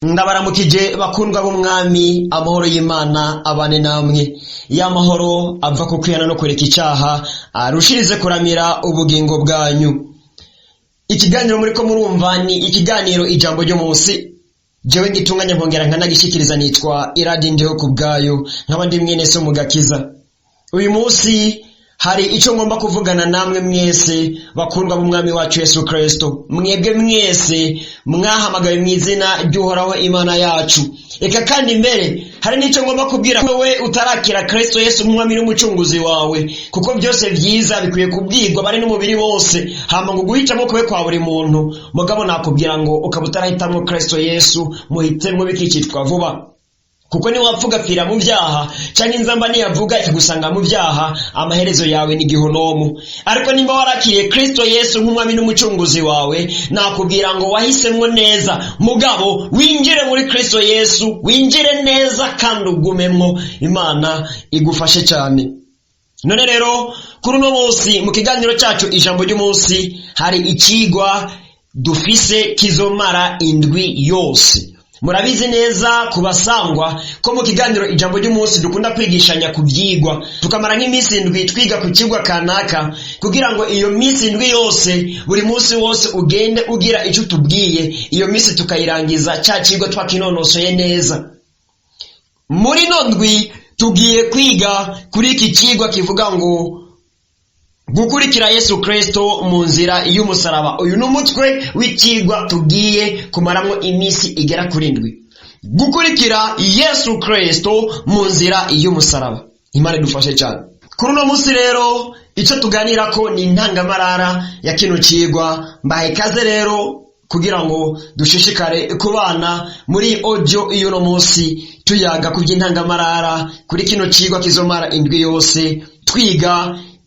Ndabaramukije bakundwa b'umwami, amahoro y'Imana abane namwe. Ya mahoro ava ku kwihana no kureka icaha arushirize kuramira ubugingo bwanyu. Ikiganiro muriko murumva ni ikiganiro Ijambo ry'umunsi. Jewe ngitunganya nkongera nkanagishikiriza nitwa Iradi Ndiho ku bwayo, nkaba ndi mwene so mu gakiza. Uyu munsi hari ico ngomba kuvugana namwe mwese bakundwa b'umwami wacu Yesu Kristo, mwebwe mwese mwahamagawe mu izina ry'Uhoraho Imana yacu. Eka kandi mbere hari n'ico ngomba kubwira wewe utarakira Kristo Yesu nk'umwami n'umucunguzi wawe, kuko byose vyiza bikwiye kubwirwa bari n'umubiri wose, hama ngo guhitamwo kube kwa buri muntu. Mugabo nakubwira ngo ukaba utarahitamwo Kristo Yesu, muhitemwo bikicitwa vuba, kuko niwapfa ugapfira mu vyaha, canke inzamba niyavuga ikagusanga mu vyaha, amaherezo yawe ni gihonomu. Ariko nimba warakiriye Kristo Yesu nk'umwami n'umucunguzi wawe, nakubwira ngo wahisemwo neza. Mugabo winjire muri Kristo Yesu, winjire neza kandi ugumemwo. Imana igufashe cyane. None rero kuri uno munsi mu kiganiro cyacu Ijambo ry'umunsi hari ikigwa dufise kizomara indwi yose. Murabizi neza kubasangwa ko mu kiganiro Ijambo ry'umunsi dukunda kwigishanya ku vyigwa, tukamara nk'iminsi indwi twiga ku kigwa kanaka, kugira ngo iyo minsi indwi yose buri munsi wose ugende ugira ico utubwiye, iyo minsi tukayirangiza ca kigwa twakinonosoye neza. Muri no ndwi tugiye kwiga kuri iki kigwa kivuga ngo gukurikira Yesu Kristo mu nzira y'umusaraba. Uyu ni umutwe w'ikigwa tugiye kumaramwo iminsi igera kuri ndwi. Gukurikira Yesu Kristo mu nzira y'umusaraba. Imana idufashe cyane. Kuri uno munsi rero icyo tuganirako ni intangamarara ya kino kigwa. Mbahe ikaze rero kugira ngo dushishikare kubana muri audio y'uno munsi, tuyaga ku by'intangamarara kuri kino kigwa kizomara indwi yose, twiga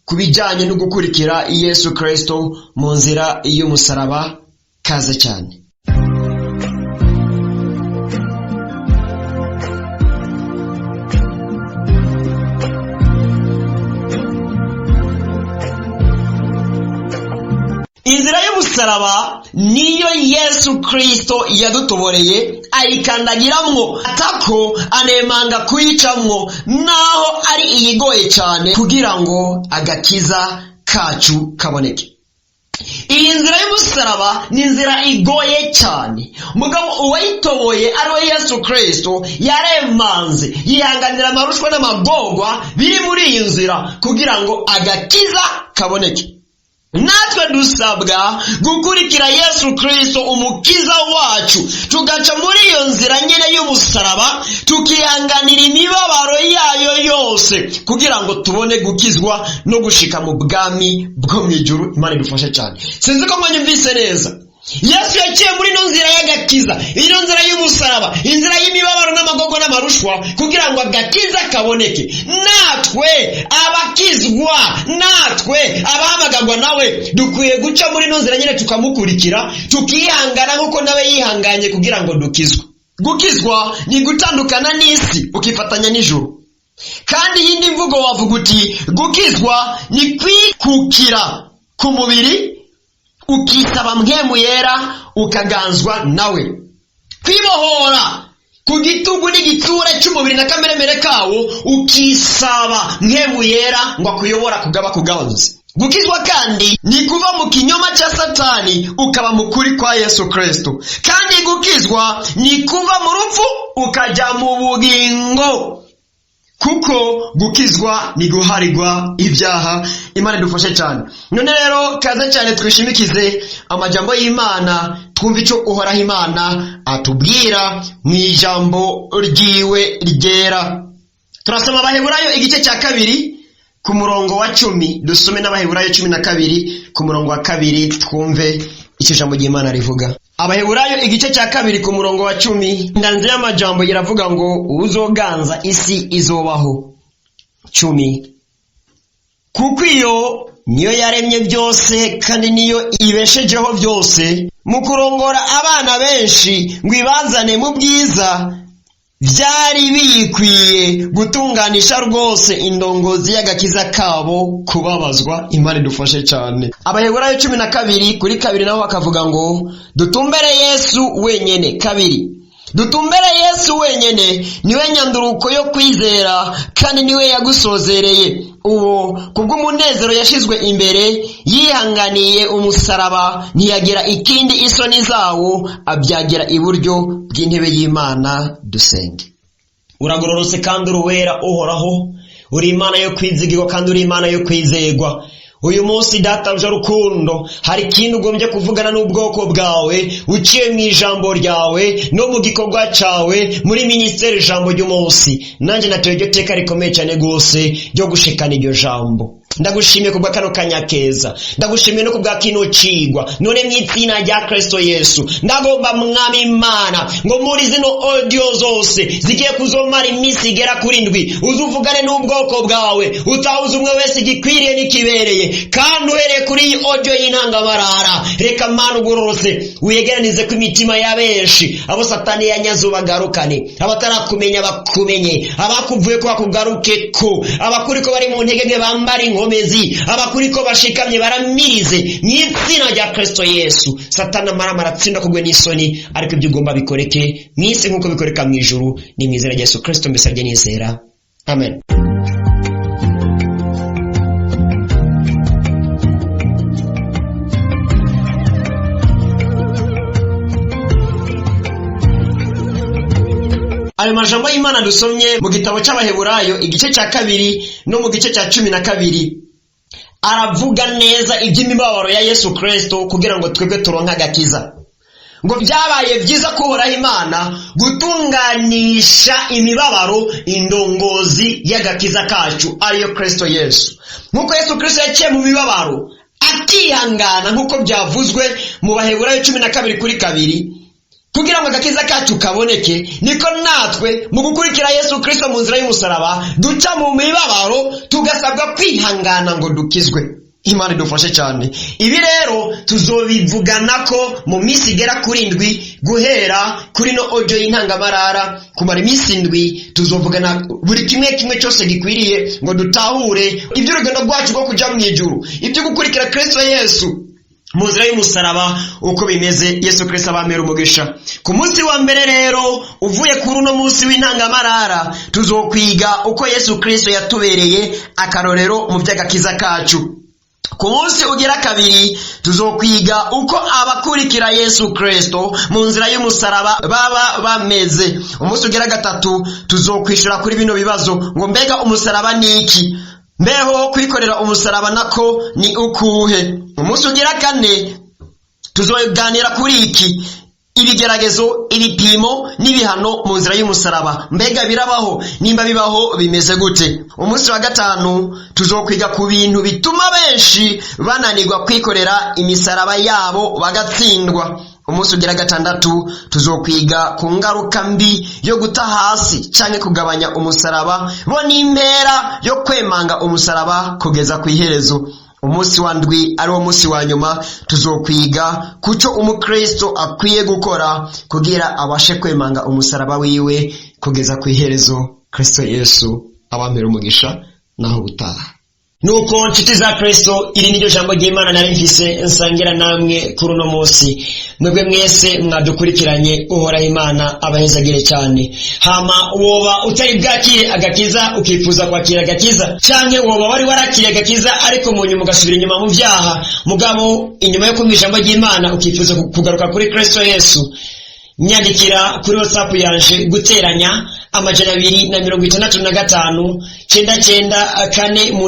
ku bijyanye no gukurikira Yesu Kristo mu nzira y'umusaraba. Kaze cyane. Inzira y'umusaraba niyo Yesu Kristo yadutoboreye, ayikandagiramwo atako anemanga kuyicamwo, naho ari iyigoye cyane, kugira ngo agakiza kacu kaboneke. Iyi nzira y'umusaraba ni inzira igoye cyane, mugabo uwayitoboye ari we Yesu Kristo yaremanze, yihanganira amarushwa n'amagorwa biri muri iyi nzira kugira ngo agakiza kaboneke. Natwe dusabwa gukurikira Yesu Kristo umukiza wacu, tugaca muri iyo nzira nyene y'umusaraba, tukihanganira imibabaro yayo yose kugira ngo tubone gukizwa no gushika mu bwami bwo mw'ijuru. Imana idufashe cyane. Sinzi ko mwanyumvise neza. Yesu yaciye muri ino nzira y'agakiza, ino nzira y'umusaraba, inzira y'imibabaro n'amagorwa n'amarushwa, kugira ngo agakiza kaboneke. Natwe abakizwa, natwe abahamagagwa nawe, dukwiye guca muri ino nzira nyine, tukamukurikira, tukihangana nk'uko nawe yihanganye kugira ngo dukizwe. Gukizwa ni gutandukana n'isi ukifatanya n'ijuru. Kandi iyindi mvugo wavuga uti gukizwa ni kwikukira ku mubiri, ukisaba mpwemu yera, ukaganzwa nawe. Kwibohora ku gitugu n'igitsure cy'umubiri na kameremere kawo, ukisaba mpwemu yera ngo akuyobora kugaba kuganza. Gukizwa kandi ni kuva mu kinyoma cya Satani ukaba mu kuri kwa Yesu Kristo. Kandi gukizwa ni kuva mu rupfu ukajya mu bugingo, kuko gukizwa ni guharirwa ibyaha. Imana idufashe cyane. None rero kaze cyane twishimikize amajambo y'Imana, twumve ico Uhoraho Imana atubwira mu ijambo ryiwe ryera. Turasoma Abaheburayo igice cya 2 ku murongo wa 10, dusome n'Abaheburayo 12 ku murongo wa 2, twumve icyo ijambo ry'Imana rivuga. Abaheburayo igice cya 2 ku murongo wa 10, inganzo y'amajambo iravuga ngo uzoganza isi izobaho. 10. Kuko iyo niyo yaremye byose kandi niyo ibeshejeho byose, mu kurongora abana benshi ngo ibazane mu bwiza, byari biyikwiye gutunganisha rwose indongozi y'agakiza kabo kubabazwa. Imana idufashe cyane. Abaheburayo 12 kuri 2 naho bakavuga ngo dutumbere Yesu wenyene. 2. Dutumbere Yesu wenyene, niwe nyanduruko yo kwizera kandi niwe yagusozereye. Uwo kubw'umunezero yashizwe imbere yihanganiye umusaraba, ntiyagira ikindi isoni zawo, abyagira iburyo bw'intebe y'Imana. Dusenge. Uragororotse kandi uruwera Uhoraho, uri Imana yo kwizigirwa kandi uri Imana yo kwizegwa. Uyu munsi Databuja rukundo, hari ikindi ugombye kuvugana n'ubwoko bwawe uciye mu ijambo ryawe no mu gikorwa cyawe muri minisiteri ijambo ry'umunsi. Nanjye nateye iryo teka rikomeye cyane rwose ryo gushikana iryo jambo. Ndagushimiye kubwa kano kanya keza, ndagushimiye no kubwa kino cigwa. None mu izina rya Kristo Yesu, ndagomba Mwami Imana ngo muri zino audio zose zigiye kuzomara iminsi igera kuri ndwi, uzuvugane n'ubwoko bwawe, utahuze umwe wese igikwiriye n'ikibereye. Kandi uhereye kuri iyi audio y'intangamarara, reka Mana ugororotse wiyegeranize ko imitima ya benshi, abo Satani yanyaze ubagarukane, abatarakumenya bakumenye, abakuvuye ko bakugaruke ko, abakuri ko bari mu ntege nke bambara inkomezi, abakuri ko bashikamye baramirize mu izina rya Kristo Yesu. Satani amaramara atsinda kugwe n'isoni, ariko ibyo ugomba bikoreke mu isi nk'uko bikoreka mu ijuru. Ni mu izina rya Yesu Kristo mbisabye nizera, amen. Ayo majambo y'Imana dusomye mu gitabo cy'Abaheburayo igice cya 2 no mu gice cya 12 aravuga neza iby'imibabaro ya Yesu Kristo kugira ngo twebwe turonke agakiza. Ngo byabaye byiza kuhoraho Imana gutunganisha imibabaro indongozi y'agakiza kacu ariyo Kristo Yesu. Nk'uko Yesu Kristo yaciye mu mibabaro akihangana, nk'uko byavuzwe mu Baheburayo 12:2, kugira ngo agakiza kacu kaboneke, niko natwe mu gukurikira Yesu Kristo mu nzira y'umusaraba duca mu mibabaro, tugasabwa kwihangana ngo dukizwe. Imana idufashe cyane. Ibi rero tuzobivugana ko mu minsi igera kuri ndwi, guhera kuri no audio y'intangamarara kumara iminsi ndwi, tuzovugana buri kimwe kimwe cyose gikwiriye ngo dutahure iby'urugendo rwacu rwo kuja mu ijuru, ibyo gukurikira Kristo Yesu mu nzira y'umusaraba uko bimeze. Yesu Kristo abamera umugisha. Ku munsi wa mbere rero uvuye kuri uno munsi w'intangamarara, tuzokwiga uko Yesu Kristo yatubereye akarorero mu by'agakiza kacu. Ku munsi ugira kabiri tuzokwiga uko abakurikira Yesu Kristo mu nzira y'umusaraba baba bameze. Umunsi ugira gatatu tuzokwishura kuri bino bibazo ngo mbega umusaraba ni iki? Mbeho kwikorera umusaraba nako ni ukuhe? Umunsi ugira kane tuzoganira kuri iki: ibigeragezo, ibipimo n'ibihano mu nzira y'umusaraba. Mbega birabaho? Nimba bibaho bimeze gute? Umunsi wa gatanu tuzokwiga ku bintu bituma benshi bananirwa kwikorera imisaraba yabo bagatsindwa. Umunsi ugira gatandatu tuzokwiga ku ngaruka mbi yo guta hasi canke kugabanya umusaraba, bo n'impera yo kwemanga umusaraba kugeza ku iherezo. Umunsi wa ndwi ari wo munsi wa nyuma tuzokwiga kuco umukristo akwiye gukora kugira abashe kwemanga umusaraba wiwe kugeza ku iherezo. Kristo Yesu abamera umugisha naho gutaha. Nuko nshuti za Kristo, iri niryo jambo ry'Imana nari mfise nsangira namwe kuri uno munsi. Mwebwe mwese mwadukurikiranye, Uhoraho Imana abahezagire cyane. Hama woba utari bwakire agakiza ukifuza kwakira agakiza, canke woba wari warakiriye agakiza ariko mu nyuma ugasubira inyuma mu vyaha, mugabo inyuma yo kumva ijambo ry'Imana ukifuza kugaruka kuri Kristo Yesu, nyandikira kuri WhatsApp yanje guteranya 265 99 4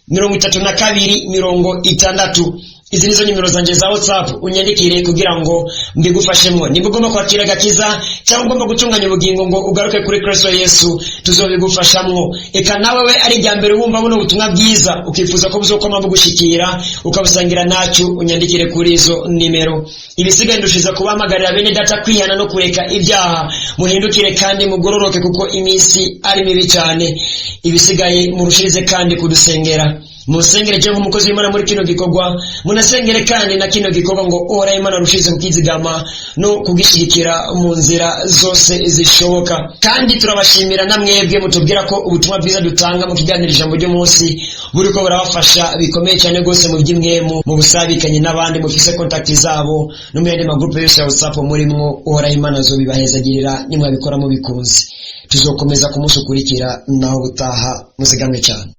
8 8 32 60. Izi nizo nimero zanje za WhatsApp, unyandikire kugira ngo mbigufashemwo. Nimba ugomba kwakira agakiza cyangwa ugomba gutunganya ubugingo ngo ugaruke kuri Kristo Yesu, tuzobigufashamwo. Eka nawe we ari irya mbere wumva buno butumwa bwiza ukifuza ko buzokoma bugushikira ukabusangira nacu, unyandikire kuri izo nimero. Ibisigaye ndushiza kubahamagarira bene data kwihana no kureka ibyaha, muhindukire kandi mugororoke kuko iminsi ari mibi cyane. Ibisigaye murushirize kandi kudusengera. Musengere je nk'umukozi w'Imana muri kino gikorwa, munasengere kandi na kino gikorwa ngo Uhoraho Imana arushize kukizigama no kugishigikira mu nzira zose zishoboka. Kandi turabashimira na mwebwe mutubwira ko ubutumwa bwiza dutanga mu kiganiro Ijambo ry'Umunsi buriko burabafasha bikomeye cyane rwose mu by'imwemu, mu busabikanye n'abandi mufise contact zabo no mu yandi magroupe yose ya WhatsApp murimwo. Uhoraho Imana azobibahezagirira nimwabikora mubikunze. Tuzokomeza ku munsi ukurikira, naho butaha, muzigamwe cyane.